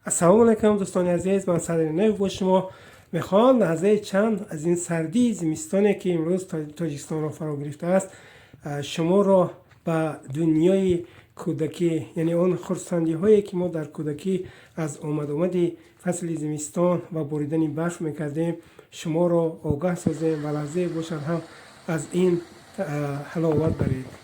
Ассалому алайкум, дӯстони азиз, ман Садри Нев бо шумо. Мехоҳам лаҳзаи чанд аз ин сардии зимистоне, ки имрӯз Тоҷикистонро фаро гирифтааст, шуморо ба дунёи кӯдакӣ, яъне он хурсандиҳое, ки мо дар кӯдакӣ аз омадомади фасли зимистон ва боридани барф мекардем, шуморо огаҳ созем ва лаҳзае бошад ҳам аз ин ҳаловат баред.